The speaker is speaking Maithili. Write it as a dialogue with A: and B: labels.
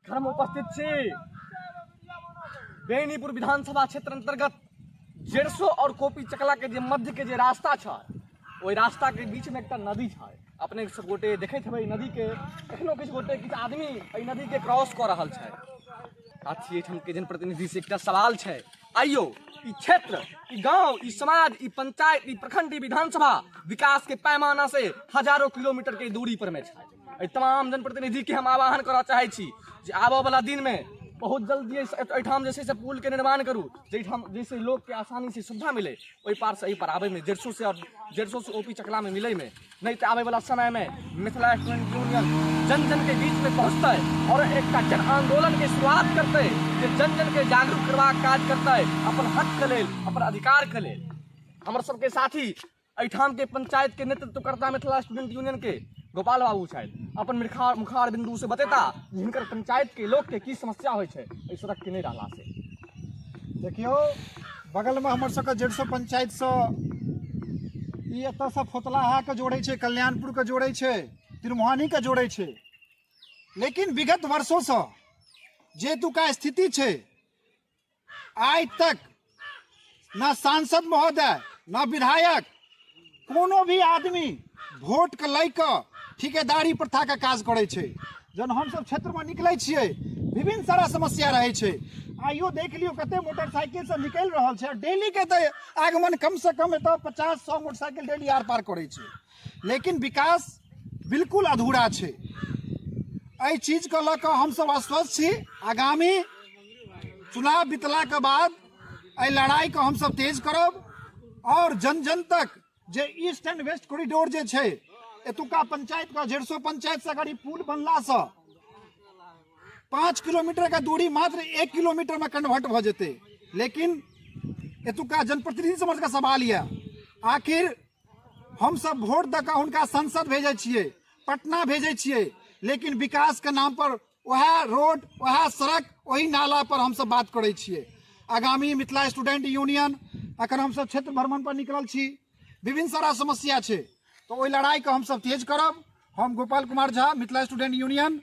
A: एखन हम उपस्थित छी बेनीपुर विधानसभा क्षेत्र अंतर्गत जेरसो और कोपी चकला के जे मध्य के जे रास्ता छै, ओहि रास्ता के बीच में एकटा नदी छै। अपने सब गोटे देखैत हेबै नदी के, एखनो किछु गोटे किछु आदमी एहि नदी के क्रॉस कऽ रहल छै। साथी, एहिठाम के जनप्रतिनिधि से एकटा सवाल छै, आइयो ई क्षेत्र, ई गांव, ई समाज, ई पंचायत, ई प्रखंड, ई विधानसभा विकास के पैमाना से हजारों किलोमीटर के दूरी पर में छै। एहि तमाम जनप्रतिनिधि के हम आह्वान करऽ चाहै छी जे आबऽ वाला दिन में बहुत जल्दी एहिठाम जे छै से पुल के निर्माण करू, जाहिठाम जाहिसँ लोक के आसानी से सुविधा मिले ओहि पार से एहि पार आबै में, जेरसो से और जेरसो से ओपी चकला में मिले में। नहीं तो आबै वाला समय में मिथिला स्टूडेंट यूनियन जन जन के बीच में पहुंचतै और एकटा जन आंदोलन के शुरुआत करतै, जे जन जन के जागरूक करबाक काज करतै अपन हक के लेल, अपन अधिकार के लेल। हमर सबके साथी एहिठाम के पंचायत के नेतृत्वकर्ता मिथिला स्टूडेंट यूनियन के गोपाल बाबू छथि, अपन मुखार बिंदु से बतेता हिनकर पंचायत के लोक के की समस्या होइ छै एहि सड़क के नहीं रहला से।
B: देखियौ, बगलमे हमर सबके जेरसो पंचायतसँ ई एतऽसँ फोतलाहा के जोड़ै छै, कल्याणपुर के जोड़ै छै, तिरमुहानी के जोड़ै छै। लेकिन विगत वर्षोसँ जे एतुका स्थिति छै, आइ तक न सांसद महोदय न विधायक कोनो भी आदमी वोट के लऽ कऽ ठिकेदारी प्रथा के काज करै छै। जहन हमसब क्षेत्रमे निकलै छियै, विभिन्न सारा समस्या रहै छै। आइयो देख लियौ कते मोटरसाइकिल सब निकलि रहल छै। डेली के तऽ आगमन कम से कम एतऽ 50-100 मोटरसाइकिल डेली आर पार करै छै, लेकिन विकास बिल्कुल अधूरा छै। एहि चीजके लऽ कऽ हमसब आश्वस्त छी, आगामी चुनाव बीतलाके बाद एहि लड़ाइके हमसब तेज करब और जन जन तक जे ईस्ट एंड वेस्ट कॉरिडोर जे छै एतुका पंचायत का, जेरसो पंचायत से अगर ई पुल बनलासँ 5 किलोमीटर के दूरी मात्र 1 किलोमीटर में कन्वर्ट भऽ जेतै। लेकिन एतुका जनप्रतिनिधि समझ के सवाल यऽ, आखिर हमसब वोट दऽ कऽ हुनका संसद भेजै छियै, पटना भेजै छियै, लेकिन विकास के नाम पर वएह रोड, वएह सड़क, वही नाला पर हमसब बात करै छियै। आगामी मिथिला स्टूडेंट यूनियन अखन हमसब क्षेत्र भ्रमण पर निकलल छी, विभिन्न सारा समस्या छै, तऽ ओहि लड़ाइके हमसब तेज करब। हम गोपाल कुमार झा, मिथिला स्टूडेंट यूनियन।